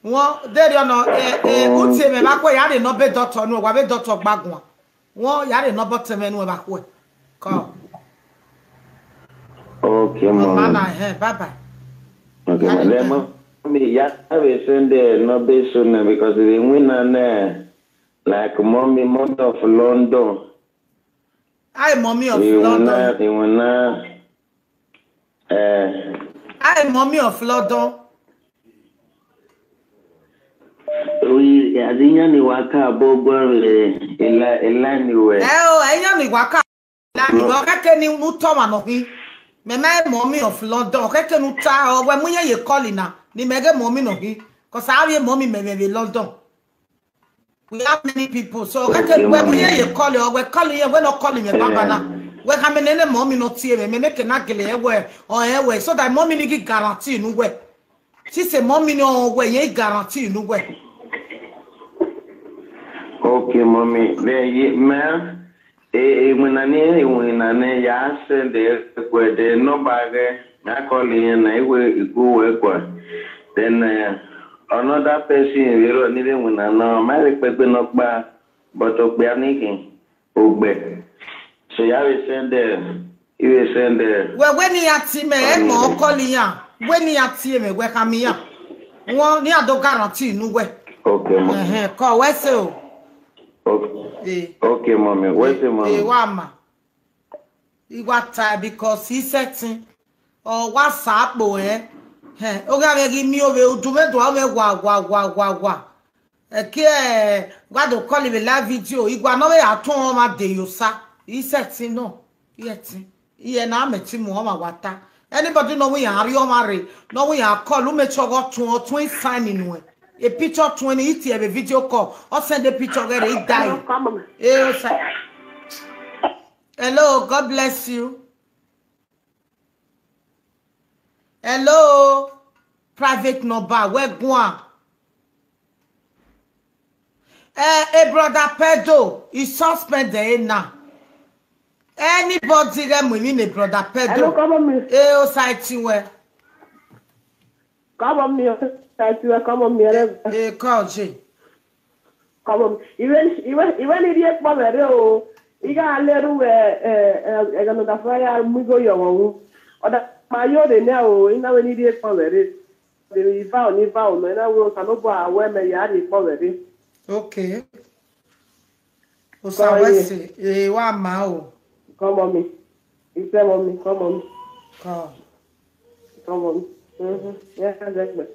Wọn, deghẹ ọ nọ, eh, eh, u tie mwẹ vbe akhuẹ, ya rre nọ be doctor nu, wa vbe doctor gba guan. Wọn, ya rre nọ bọ tẹmwẹ nu vbe akhuẹ. Kọ. Okay, Mama mom. Na, eh, bye bye. Okay, Ya mom. rre Then, nọ. Mom, me, ya have a send there, no be so now, because the winner now, like, mommy, mommy of London. Hi, mommy of The London. winner, the winner, eh, Hi, mommy of London. We, I think you need to work out, but go, eh, a li-, a line you were. Ẹ o, ẹyọ ni wa ka. Lani, No. Ọ kẹkẹ ni u tọ ọmwa nọ khin. Mẹ ma mommy of London, ọ kẹkẹ ne u ta, ọ wẹ mu iye ye call na, ni mẹ ghe mommy nọ khin. Cause a vbe mommy mẹ vbe vbe London. We have many people. So, ọ kẹkẹ Okay, wẹ mu iye mommy. ye call, ọ wẹ call ye, wẹ nọ call mẹ baba na. Eh. Wẹ kha mẹ nene mommy nọ tie mẹ, mẹ mẹ ke na gele ẹ wẹ, ọ ẹ wẹ. So that mommy ni ghi guarantee nu wẹ. Sise mommy ni ọ wẹ ye guarantee nu wẹ. Okay, mommy. Then, ye, ma, e, e, winner ni, e, winner ni, ya send the, the number again. I call him na, he will go work well. Then, uh, another person, you know, need a winner now. My respect, no, but But okpia ni khin, ogbẹ. So ya vbe send, eh, I vbe send, eh, Wẹ wẹ ne iran tie mẹ, ẹ mọ ọkọlọ iran. Wẹ ne iran tie mẹ, wẹ khama iran. Wọn ne iran do guarantee ne uwẹ. Okay, mommy. Ẹhẹn, kọ wẹ sẹ o. Okay. Eh. Okay, mommy. Wẹ sẹ, mommy. Eh, wa ma. I wa tae because I sẹtin. Ọ wa sa kpo ẹn. Hẹn, ogha vbe ghi miẹn ovbe udu mwẹ do aro mwẹ wa, wa, wa, wa, wa. Ẹki, eh, wa do call vbe live video. I gua ne ọ vbe ya tọn ọmwa de ye osa. I sẹtin nọ. I ẹtin. I ẹna mẹ ti mu ọmwa wa ta. Anybody nọ wẹ iran rrie ọmwa rre, nọ wẹ iran call, u make sure ghe ọ tọn, ọ tọn sign nuẹn. E picture tọn ni, I tie vbe video call. Ọ send e picture ghe rre, I die. Hello, come on. Eh, osa. Hello, God bless you. Hello, private number, wẹ guan. Eh, eh, brother Pedro, I suspend ẹre na. Anybody ghẹ mu emwi ne brother Pedro? Hello, come on, miss. Eh, osa ẹtin wẹ. Come on, miss. Osa ẹtin wẹ, come on, miss. Eh, eh, kọ je. Come on. Iwẹ, iwẹ, iwẹ ni rhie kpọ vbe rre o. I gha lele uwẹ, eh, eh, ẹghẹ ne ọ da fua ya mu igho ye ọmwa wu. Ọ da ma yo rre nẹ o, I na wẹ ni rhie kpọ vbe rre. Vbe iva ọ ni va o, mẹ na wẹ Osanobua wẹ mẹ ya rhie kpọ vbe rre. Okay. Osa wẹ sẹ, eh, wa ma o. Come on, me. It's come on, me. Come on, me. Come. Come on, me. Mm-hmm. Yeah, that's good.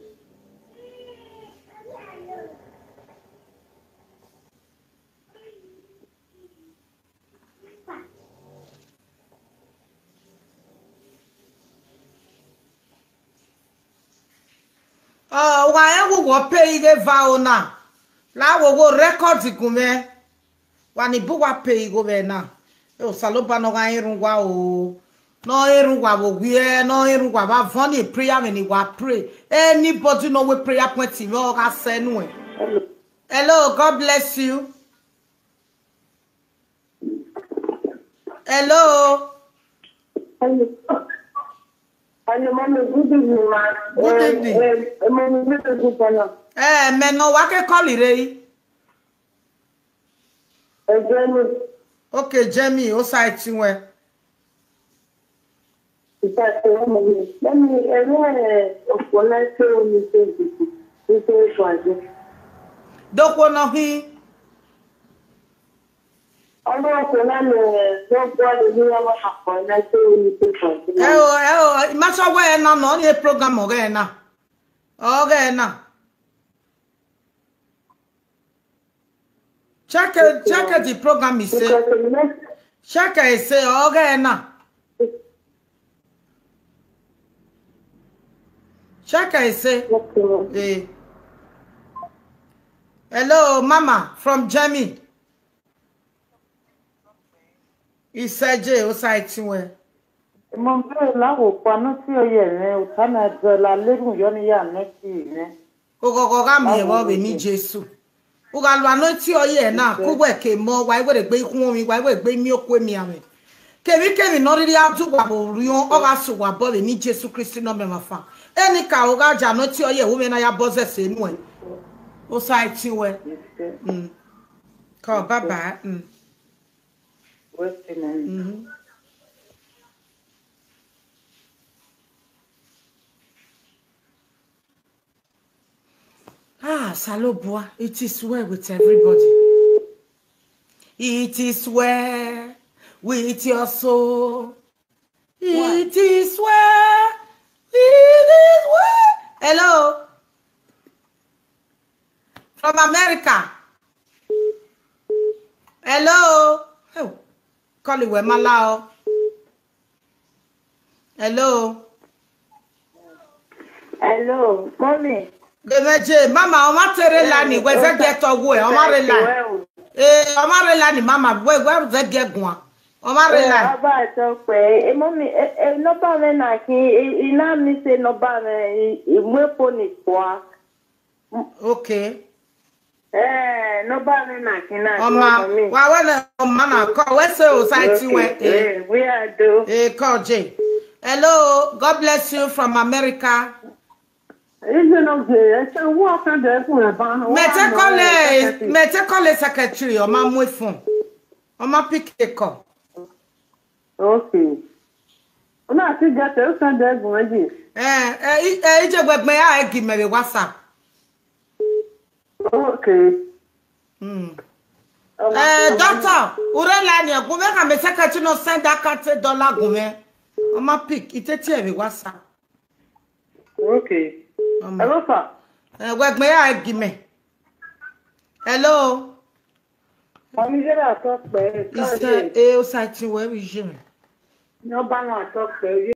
Ọ, wa rẹn vbe uwu ọ pay igho eva ro na, la wo wo record gun mwẹ. Wa ni bu uwa pay igho vbe na. E Osanobua ne ọ gha rẹn erhunmwu uwa o, ne ọ rẹn erhunmwu uwa vbe owiẹ, ne ọ rẹn erhunmwu uwa vbe avọn ni prayer vbe ne wa pray. Anybody ne ọ wẹ prayer point mwẹ, ọ gha sẹ nuẹn. Hello, God bless you. Hello. Hello. Hello, mommy. Good evening, ma. Good evening. Eh, eh, mommy, this is good, ma. Eh, mẹ nọ wa ke call rre. Eh, Jenny. Okay, Jenny, osa ẹtin wẹ. Osa ẹtin wẹ, mommy. Mommy, eh, no, eh, okhuo na te ru ni te gudu, ni te guaje. Dokhuo nọ hin. Ọmọ ọkọ na mẹ, no, God, ni ya wa ha kọ na te ru ni te guaje. Ẹ o, ẹ o, I ma sọ wẹ ẹ na nọ, ni program ọghẹ na. Ọghẹ na. Check it, check it, the program is say. Check it, say, ọghẹ na. Check it, say. Eh. Hello, mama, from Germany. Isẹje, osa ẹtin wẹ. Mọ bẹrẹ la wo kpa nọ ti ọyẹ mwẹ, ota na dọ la lerhun yọ ni ya nọ ti mwẹ. Oghọghọ gha miẹn vbe ọvbeni Jesu. U gha lu anointing ọyẹ na, ke uwẹ ke mọ, wa i were gbe ikhuọnmwi, wa i were gbe imiokhuo emianmwẹ. Kevbikevbi ne ọ rhirhi a du uwa vbe orhiọn, ọ gha sẹ uwa obọ vbe eni Jesu Kristi ne ọ mẹ emwa fan. Enikaro gha ya anointing ọyẹ, u mwẹ na ya bọ zẹ ẹse nuẹn. Osa ẹtin wẹ. Mm. Kọ baba. Mm. Wẹ ke na. Mhm. Ah, Osanobua, it is well with everybody. It is well with your soul. It is well. It is well. Hello. From America. Hello. Oh, call it where Malao. Hello. Hello, mommy. Demeje, mama, ọ ma te rre line, wẹ zẹ giẹ tọ wẹ, ọ ma rre line. Eh, ọ ma rre line, mama, wẹ, wẹ zẹ giẹ guan. Ọ ma rre line. Ọba ẹtọ pẹ, e mommy, e, e, nọmba mwẹ na khin, e, e na mi se nọmba mwẹ, e, e mu epo ni kua. Okay. Eh, nọmba mwẹ na khin na. Ọma, wa wẹ nẹ ọma na kọ, wẹ sẹ Osa ẹtin wẹ. Eh, we are do. Eh, kọ je. Hello, God bless you from America. Ije no je, ese wo send ẹre gun ẹban. Mẹ te call, mẹ te call secretary, ọ ma mu phone. Ọ ma pick the call. Okay. Una si get ẹre send ẹre gun ẹji. Eh, eh, i- eh, ije wẹ gbẹn ya ẹre gi mẹ vbe WhatsApp. Okay. Mm. Eh, doctor, u rre line, gun mwẹ khama secretary ne ọ send account dollar gun mwẹ. Ọ ma pick, I te tie vbe WhatsApp. Okay. Ọmọ. Hello, sir. Eh, wẹ gbẹn ya ẹre gi mẹ. Hello. Mami, yẹrẹ atọ kpẹ. Ise, eh, osa ti wẹ vbe ije mẹ. Ne ọ ba na atọ kpẹ.